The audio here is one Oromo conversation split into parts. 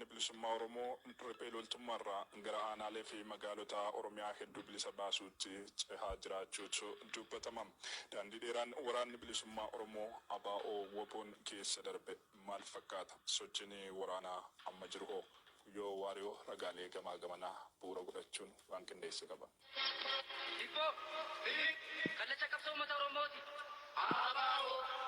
Bilisummaa Oromoo riphee loltummaarraa gara aanaalee fi magaalota Oromiyaa hedduu bilisa baasuutti cehaa jiraachuutu dubbatama. Daandii dheeraan Waraanni Bilisummaa Oromoo ABO-WBOn keessa darbe maal fakkaata? Sochiin waraanaa amma jiru hoo? Guyyoo Waariyoo ragaalee gamaa gamanaa bu'uura godhachuun waan qindeesse qaba. Hibboo! Kallacha qabsoo uummata Oromooti.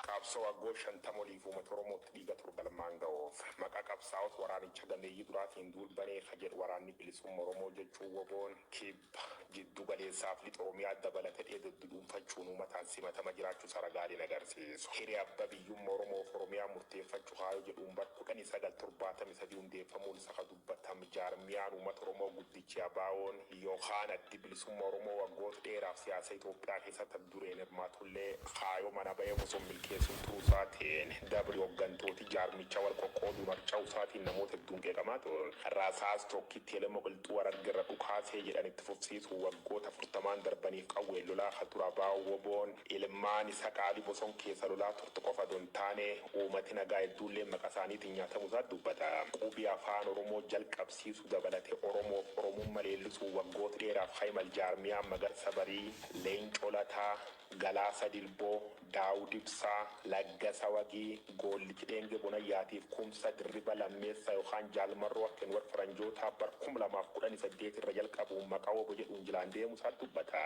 Qabsoo waggoota 50 oliif uummata Oromootti dhiiga ture galmaan ga'uuf maqaa qabsaa'ota waraanicha gameeyyii duraatiin duul banee ka jedhu Waraanni Bilisumma Oromoo jechuun WBOn, Kibba, Jiddu Galeessaaf Lixa Oromiyaa dabalate dheedoddu dhuunfachuun uummataan simatama jiraachuusaa ragaaleen agarsiisu. Hiree abba biyyumma Oromoof Oromiyaa murteeffachu kaayoo jedhuun bar 1973 hundeeffamuun isa ka dubbatam jaarmiyaan uummata Oromoo guddichi ABOn yookaan Addi Bilisumma Oromoo waggoota dheeraaf siyaasa Itoophiyaa keessatti adda dureen hirmaatullee kaayoo mana baheef osoo hin milkeessin turuu isaatiin dabri hoggantooti jaarmichaa wal qoqqooduun harca'uu isaatiin namoota hedduun qeeqamaa turan. Rasaas tokkitti Elemo Qilxuu Hararge irra dhukaasee jedhan itti fufsiisuun waggoota 40n darbaniif qawween lolaa ka ture ABO-WBOn ilmaan isa qaalii boson keessa lolaa turte qofa odoo hin taane uumati nagaa hedduulleen maqa isaaniitiin nyaatamuu isaa dubbata. Qubee Afaan Oromoo jalqabsiisuu dabalatee Oromoof Oromumma leellisuun waggoota dheeraaf ka imal jaarmiyaan Magarsa Barii, Leencoo Lataa, Galaasa Dilboo, Daawud Ibsaa, Laggasa Wagii, Goollichi Dheenge Bonayyaatiif Kumsa Dirriba Lammeessaa yookaan Jaal Marroo Akken war Faranjootaa bar 2018 irra jalqabuun maqaa wbo jedhuun jilaan deemuu isaa dubbata.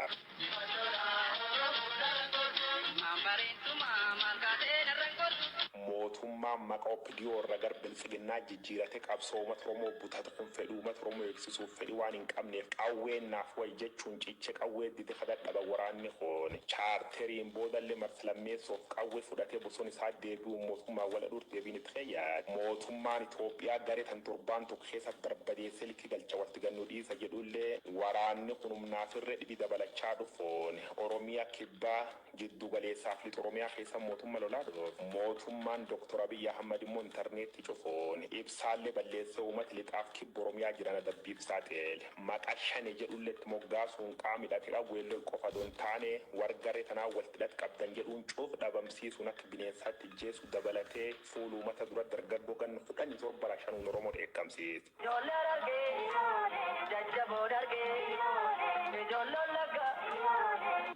Mootummaan maqa OPDO irra gar Biltsiginnaa jijjiirate qabsoo uumata Oromoo butatu kun fedhii uumata Oromoo eegsisuuf fedhii waan hin qabneef qawween naaf wayya jechuun ciche qawwee dide ka dadhaban waraanni kun chaarteriin boodalle marsa lammeessoof qawwee fudhatee bosona isaa deebi'uun mootummaan wal hadhuur deebiin itti keeyyaate. Mootummaan Itoophiyaa garee tan torbaan tokko keessa barbadeessee likki galcha walti gad nu dhiisa jedhullee waraanni kun humnaaf irree dhibi dabalachaa dhufuun Oromiyaa Kibbaa, Jiddu galeessaaf Lixa Oromiyaa keessa mootumma lolaa dhufe. Mootummaan Dr. Abiy Ahmad immoo intarneetti cufuun ibsaallee balleessee uumati Lixaaf Kibba Oromiyaa jiran adabbiif saaxile. Maqa Shane jedhulle itti moggaasuun qaama hidhate qawween lol qofa odoo hin taane war garee tanaan walti hidhat qabdan jedhuun cuf dhabamsiisuun akka bineensaatti ijjeesuu dabalatee fuul uumata dura dargaggoo ganna 17 rashanuun Oromoo dheekkamsiise. Ijoollee Harargee jajjaboo dargee ijoollee Wallaggaa.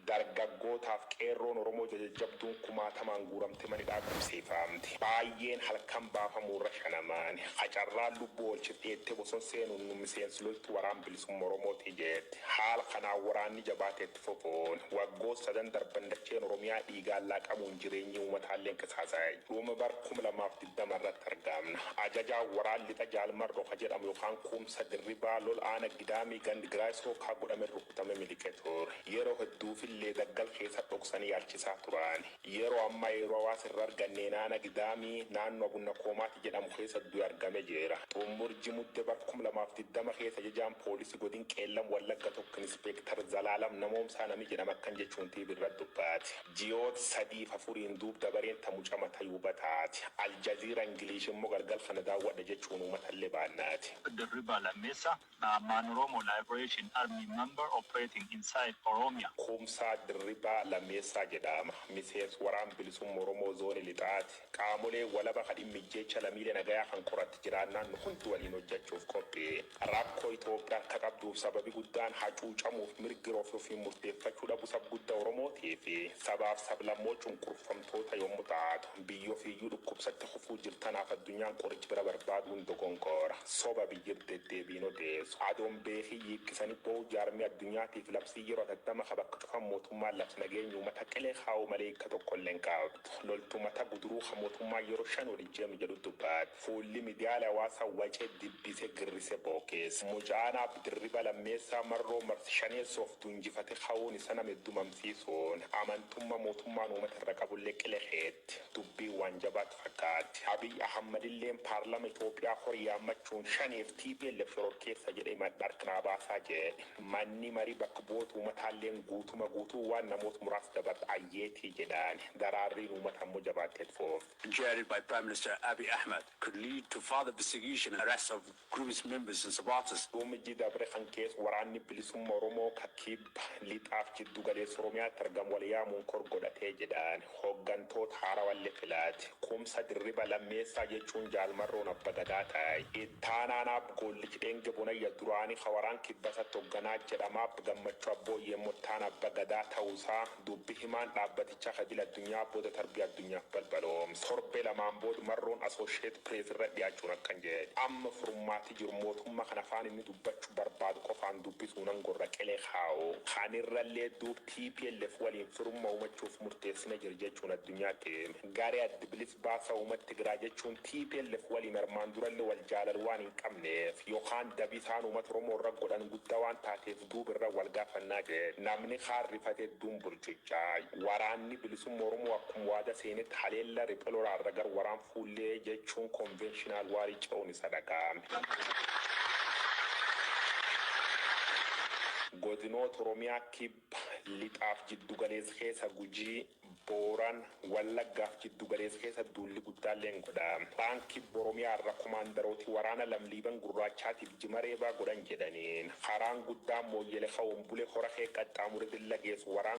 Dargaggootaaf qeerroon Oromoo jajajjabduun kumaatamaan guuramte mana hidhaa qubsiifamte. Baayyeen halkan baafamuun rashanaman. Ka carraan lubbuu oolchite dheettee boson seenuun nu miseensi loltuu Waraan Bilisumma Oromooti jette. Haala kanaan waraanni jabaatee itti fufuun waggoota sadan darban dacheen Oromiyaa dhiigaan laaqamuun jireenyi uumataalleen qisaasa'e. Dhuma bar 2020 irratti argamna. Ajajaan waraan lixa Jaal Marro ka jedhamu yookaan Kumsa Dirribaa lol aana Gidaamii gand Giraay Sookaa godhamen rukutame miliqe ture. Yeroo hedduufillee daggal keessa dhoksanii yaalchisaa turan. Yeroo ammaa yeroo hawaasa irra arganneen aana Gidaamii naannoo Abunna Koomaati jedhamu keessa du'e argame jira. Xummur ji Mudde bar 2020 keessa ajajaan poolisi godin Qeellam Wallagga tokko Inispeektar Zalaalam Namoomsaa nami jedham akkan jechuun TV irratti dubbaate. Ji'oota sadiif afuriin duub dabareen ta muca mata yuuba taate. Al Jazeera English immoo galgal kana daawwadha jechuun uumatallee baannaati. Dirriba Lammeessa, a Man Oromo Liberation Army member operating inside Oromia. Kumsaa Dirribaa Lammeessaa jedhama. Miseensa Waraan Bilisumma Oromoo Zooni Lixaati. Qaamoleen walaba ka dhimma ijjeecha lamiilee nagayaa kan qoratti jiraannaan nu hundi waliin hojjachuuf qophii. Rakkoo Itoophiyaa harka qabduuf sababi guddaan hacuucamuuf mirgi ofi ofiin murteeffachuu dhabu sab gudda Oromootii fi sabaaf sablammoo cunqurfamtoota yommu taatu biyyi ofiiyyuu dhukkubsatte kufuu jirtanaaf addunyaan qoricha bira barbaaduun dogongoora. Soba biyyi deddeebiin odeessu. Adoon beekii yiikkisani boo'u jaarmii addunyaatiif labsii yeroo atattama ka bakka cufan mootummaan labse nageenya uumata qilee kaa'uu malee hiika tokkollee hin qabdu. Loltu mata guduruu ka mootummaan yeroo 5 ol ijjeeme jedhu dubbaate. Fuulli midiyaale hawaasaa wace dibbise girrise bookeesse. Mucaan Aab Dirriba Lammeessaa marroo mars shaneessoof dunjifate ka'uun isa nama heddu mamsiisuun amantumma mootummaan uumata irra qabullee qile keetti. Dubbiin waan jabaat fakkaatti. Abiy Ahammadilleen paarlama Itoophiyaa hori yaammachuun Shaneef tplf shororkeessa jedhe himadha hark naa baasaa jedhe. Manni marii bakka bu'oota uumataalleen guutuma guututti. Hamtuu waan namoota muraasa dabarte ayyeetii jedhaan. Daraarriin uummata ammoo jabaattee foofte. Chaired by Prime Minister Abiy Ahmed could lead to further persecution and arrest of group's members and supporters. Dhuumijji dabre kan keessa Waraanni Bilisummaa Oromoo kibba, lixaaf jiddu galeessa Oromiyaatti argamu wal yaamuun kor godhatee jedhaan, hooggantoota haarawallee filaate. Kumsa Dirriba Lammeessaa jechuun Jaalmarroon abba gadaa ta'e. Ittaanaan Ab Goollich Dheenge Bonayya duraanii hawaraan kibbasatti hoogganaa jedhama. Gammachuu Abbooyyee Mottaan abba gadaa ta'uusaa dubbi himaan dhaabbaticha kadil addunyaa booda tarbii addunyaaf balbaloomse. Torbee 2n booda Marroon Associated Press irra dhiyaachuun akkan jedhe: "Amma furmaati jiru mootummaa kana afaan inni dubbachuu barbaadu qofaan dubbisuu nan gorra qilee kaa'u. Kanirrallee duub TPLF waliin firummaa uumachuuf murteessina jira" jechuun addunyaatti hime. Garee Addi Bilis Baasa Uummata Tigiraa jechuun TPLF waliin armaan durallee wal jaalal waan hin qabneef yookaan dabi isaan uummata Oromoo irra godhan guddaa waan taateef duub irra wal gaafannaa jedhe. Namni kaarrifate hedduun burcuccaa. Waraanni Bilisummaa Oromoo akkuma waada seenetti haleella riphee lolaarra gar waraan fuullee jechuun conventional warii ce'uun isa dhaga'ame. Godinoota Oromiyaa kibba, lixaaf jiddu galeessa keessa Gujii, Booran, Wallaggaaf jiddu galeessa keessa duulli guddaallee godha. Baankii Oromiyaa irra komaandarooti waraana lamliiban gurraachaatiif jimareebaa godhan jedhaniin. Karaan guddaan Mooyyele ka'uun bule hora kee qaxxaamure dilla geessu waraan